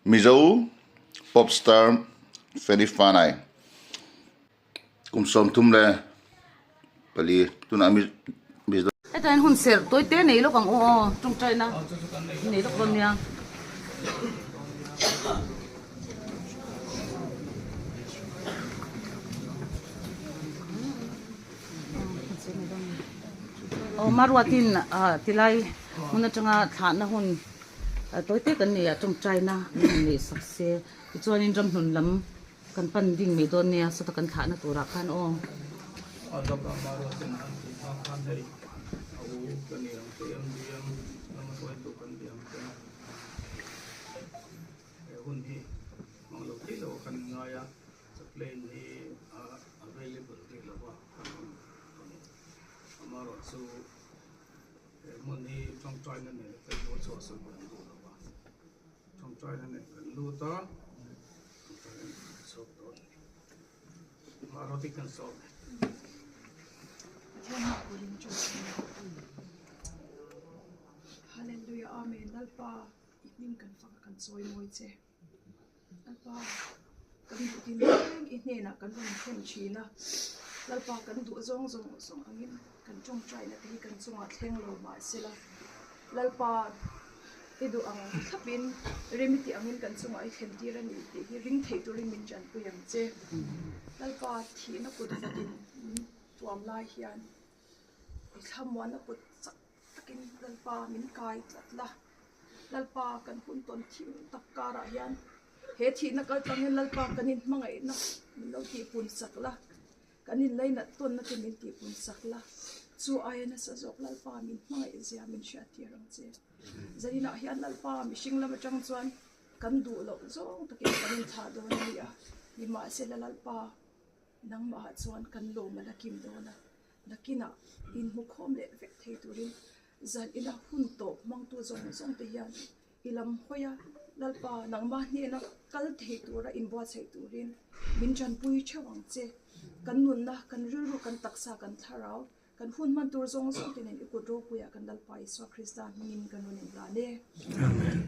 Mizo pop star Feli Fanai kum 34 tunah Mizo. Hetah hian hun serh tawi te nei lawk ang u aw tawngtaina nei lawk dawn nia. Aw Maruatin tilai hmun atanga thlahna hun tawi te kan nei a tawngtaina min han neih sak se tichuanin ramhlun lam kan pan ding mai dawn nia sawta kan thlahna turah khan aw. He hmun hi tawngtaina nen kan lo chhuahsan kan duh lo a, tawngtaina nen kan lut a, tawngtaina nen kan chhuak dawn a ni. Maruti kan sawm e. Pathian hma purin tawngtaina Hallelujah Amen Lalpa i hming kan fak a kan chawi mawi che. Lalpa kan duh tin reng i hnenah kan rawn thlen thin a, Lalpa kan duh zawng zawng zawng angin kan tawngtaina te hi kan chungah thleng lo mahsela Lalpa i duh ang thlapin rem i tih angin kan chungah i thlen tir a ni tih hi ring theih turin min tanpui ang che. Lalpa thihna kut vatin min tuam lai hian i thlamuanna kut chak takin Lalpa min kai tlat la. Lalpa kan hun tawn thim tak karah hian he thihna kal tlangin Lalpa kan inhmangaihna min lo tihpun sak la, kan inlainat tawnna te min tihpun sak la, chu aia nasa zawk Lalpa min hmangaih zia min hriattir ang che. Zaninah hian Lalpa mihring lam atang chuan kan duh loh zawng takin kan inthlah dawn a ni a, nimahsela Lalpa nangmahah chuan kan lawm a la kim dawn a. Nakinah inhmukhawm leh vek thei turin zan ila hun tawp hmangtu zawng zawng te hian i lam hawi a, Lalpa nangmah hnena kal thei tura inbuatsaih turin min tanpui theuh ang che. Kan nunna, kan rilru, kan taksa, kan thlarau, kan hun hman tur zawng zawng te nen i kut ropuiah kan Lalpa Isua Krista hmingin kan rawn inhlan e. Amen.